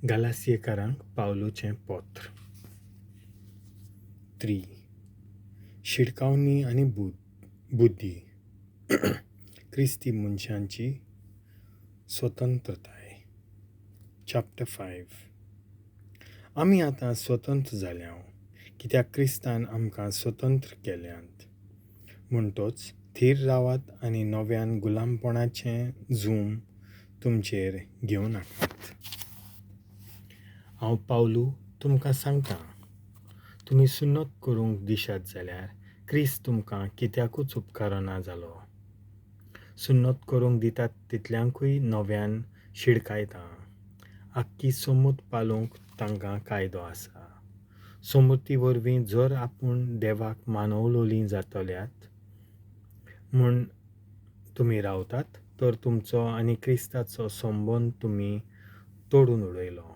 गालासियेकारांक पावलूचें पत्र. 3. शिडकावणी आनी बुद्धी. क्रिस्ती मनशांची स्वतंत्रताय. चॅप्टर 5. आमी आतां स्वतंत्र जाल्याव, कित्याक क्रिस्तान आमकां स्वतंत्र केल्यांत. म्हणटोच थीर रावात आनी नव्यान गुलामपणाचें जूम तुमचेर घेवं नाकात. हांव पावलू तुमकां सांगता, तुमी सुन्नत करूंक दिशात जाल्यार क्रिस्त तुमकां कित्याकूच उपकारना जालो. सुन्नत करूंक दितात तितल्यांकूय नव्यान शिडकायता. आख्खी सोमूत पालोवंक तांकां कायदो आसा. सोमुती वरवीं जर आपूण देवाक मानवलोलीं जातल्यात म्हूण तुमी रावतात, तर तुमचो आनी क्रिस्ताचो संबंद तुमी तोडून उडयलो.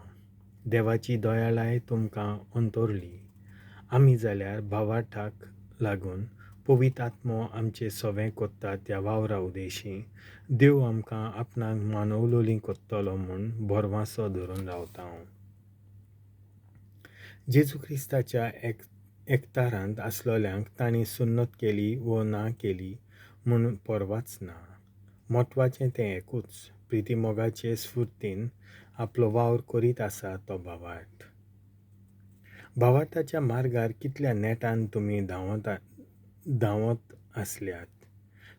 देवाची दयाळाय तुमकां अंतरली. आमी जाल्यार भावार्थाक लागून पवित्र आत्मो आमचे सवें कोत्ता त्या वावरा उदेशी देव आमकां आपणाक मानवलोली कोत्तलो म्हूण भरवासो धरून रावता. जेजू क्रिस्ताच्या एकतारांत आसलोल्यांक तांणी सुन्नत केली वो ना केली म्हूण परवाच ना. म्हत्वाचें तें एकूच, प्रितीमोगाचे स्फुर्तीन आपलो वावर करीत आसा तो भावार्थ. भावार्थाच्या मार्गार कितल्या नेटान तुमी धांवत आसल्यात.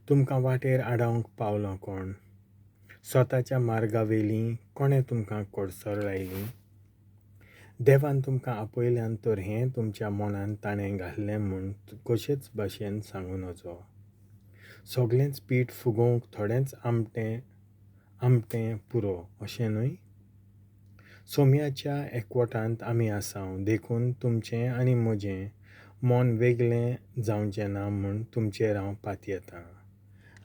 तुमकां वाटेर आडावंक पावलो कोण? स्वताच्या मार्गावेली कोणें तुमकां कोडसर लायली? देवान तुमकां आपयल्यान तर हें तुमच्या मनान ताणें घाल्लें म्हूण कशेच भाशेन सांगूं नजो. सगळेंच पीठ फुगोवंक थोडेंच आमटें पुरो अशें न्हय? सोम्याच्या एकवटांत आमी आसाव, देखून तुमचें आनी म्हजें मन वेगळें जावचें ना म्हूण तुमचेर हांव पातयेतां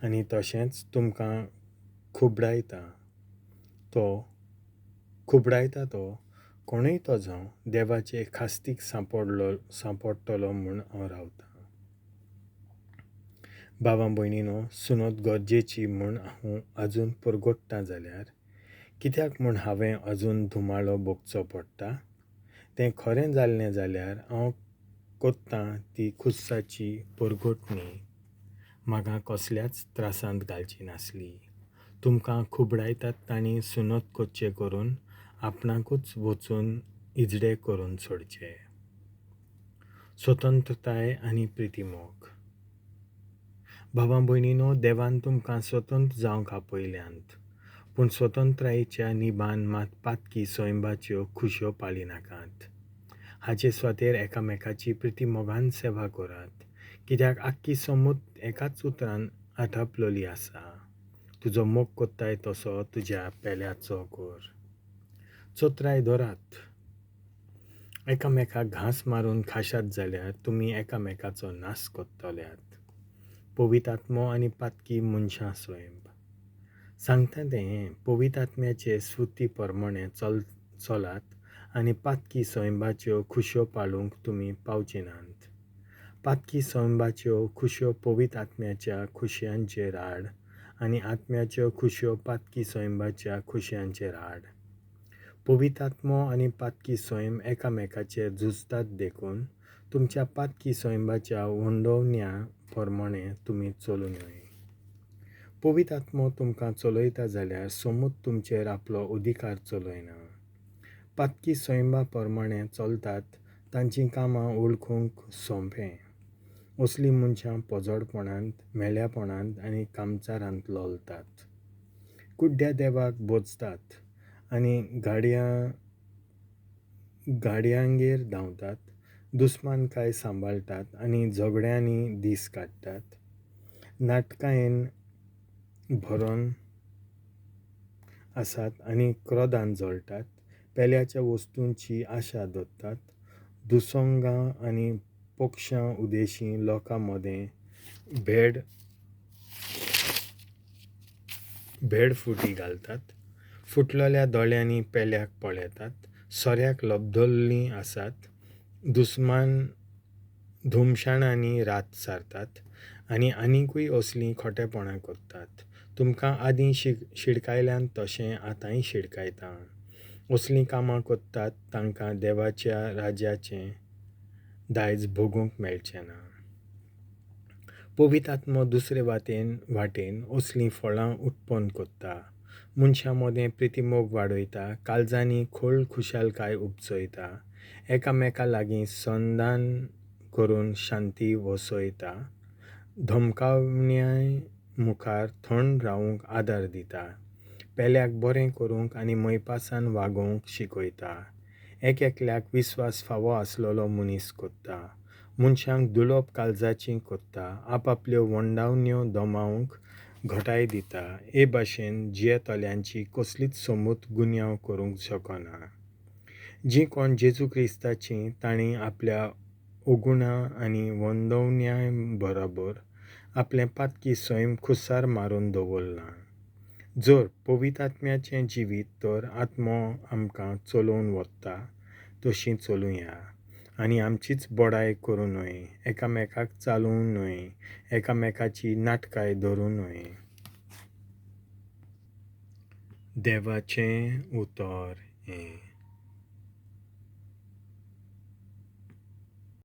आनी तशेंच तुमकां खुबडायता तो कोणूय तो जावं देवाचे खास्तीक सांपडटलो म्हूण हांव रावतां. बाबा भयणीनो, सुनत गरजेची म्हूण हांव अजून परगोडटा जाल्यार कित्याक म्हूण हांवें अजून धुमाळो भोगचो पडटा? तें खरें जाल्लें जाल्यार हांव कोत्तां ती खुस्साची परगोटणी म्हाका कसल्याच त्रासांत घालची नासली. तुमकां खुबडायतात तांणी सुनत कोच्चें करून आपणाकूच वचून इजडे करून सोडचे. स्वतंत्रताय आनी प्रितीमोग. बाबा भयणीनो, देवान तुमकां स्वतंत्र जावंक आपयल्यांत, पूण स्वतंत्रायेच्या निबान मात पातकी स्वयंबाच्यो खुशयो पाळी नाकात. हाचे स्वातेर एकामेकाची प्रितीमोगान सेवा करात, कित्याक आख्खी सोमूत एकाच उतरान आटापलोली आसा. तुजो मोग कोत्ताय तसो तुज्या पेल्याचो कर. चोत्राय धरात. एकामेकाक घांस मारून खाशात जाल्यार तुमी एकामेकाचो नाश कोत्तल्यात. पवित्र आत्मो आनी पातकी मनशां स्वयं सांगता तें हें, पवित्र आत्म्याचे स्फुर्ती प्रमाणे चलात आनी पातकी स्वयंबाच्यो खुशयो पाळूंक तुमी पावचे नात. पातकी स्वयंबाच्यो खुशयो पवित्र आत्म्याच्या खुशयांचेर हाड आनी आत्म्याच्यो खुशयो पातकी स्वयंबाच्या खुशयांचेर हाड. पवित्र आत्मो आनी पातकी स्वयं एकामेकाचेर झुजतात, देखून तुमच्या पातकी स्वयंबाच्या वंडोवण्या प्रमाणे तुमी चलूं न्हय. पवित्र आत्मो तुमकां चलयता जाल्यार सोमूत तुमचेर आपलो अधिकार चलयना. पातकी स्वयंबा प्रमाणे चलतात तांचीं कामां वळखूंक सोंपें. असलीं मनशां पोजडपणांत, मेल्यापणांत आनी कामचारांत लोलतात. कुड्ड्या देवाक बोजतात आनी गाडयांगेर धांवतात, दुस्मानकाय सांबाळटात आनी झगड्यांनी दीस काडटात. नाटकायेन भरून आसात आनी क्रोधान जळटात. पेल्याच्या वस्तूंची आशा दवरतात. दुसंगां आनी पक्षां उदेशी लोकां मदें भेडफुटी घालतात. फुटलेल्या दोळ्यांनी पेल्याक पळयतात. सोऱ्याक लब्धल्लीं आसात. दुस्मान धुमशाणांनी रात सारतात आनी आनीकूय असलीं खोटेपणां करतात. तुमकां आदीं शिडकायल्यान तशें आतांय शिडकायतां. असलीं कामां कोत्तात तांकां देवाच्या राज्याचें दायज भोगूंक मेळचें ना. पवित्र आत्मो दुसरे वाटेन असलीं फळां उत्पन्न कोत्ता, मनशां मदें प्रितीमोग वाडयता, काळजांनी खोल खुशालकाय उपजयता, एकामेका लागीं संदान करून शांती वसयता, धमकावण्याय मुखार थंड रावूंक आदार दिता, पेल्याक बरें करूंक आनी मयपासान वागोवंक शिकयता, एक एकल्याक विस्वास फावो आसलेलो मनीस कोत्ता, मनशांक दुलोब काळजाचीं कोत्ता, आपआपल्यो वंडावण्यो दमावंक घटाय दिता. हे भाशेन जियेतल्यांची कसलीच समूत गुन्यांव करूंक शकना. जीं कोण जेजू क्रिस्ताचीं तांणी आपल्या अगुणा आनी वंदवण्या बराबर आपलें पातकी सैम खुसार मारून दवरलां. जर पवित्र आत्म्याचें जिवीत तर आत्मो आमकां चलोवन वता तशी चलुया आनी आमचीच बडाय करूं न्हय, एकामेकाक चालूं न्हय, एकामेकाची नाटकाय धरूं न्हय. देवाचें उतर हें.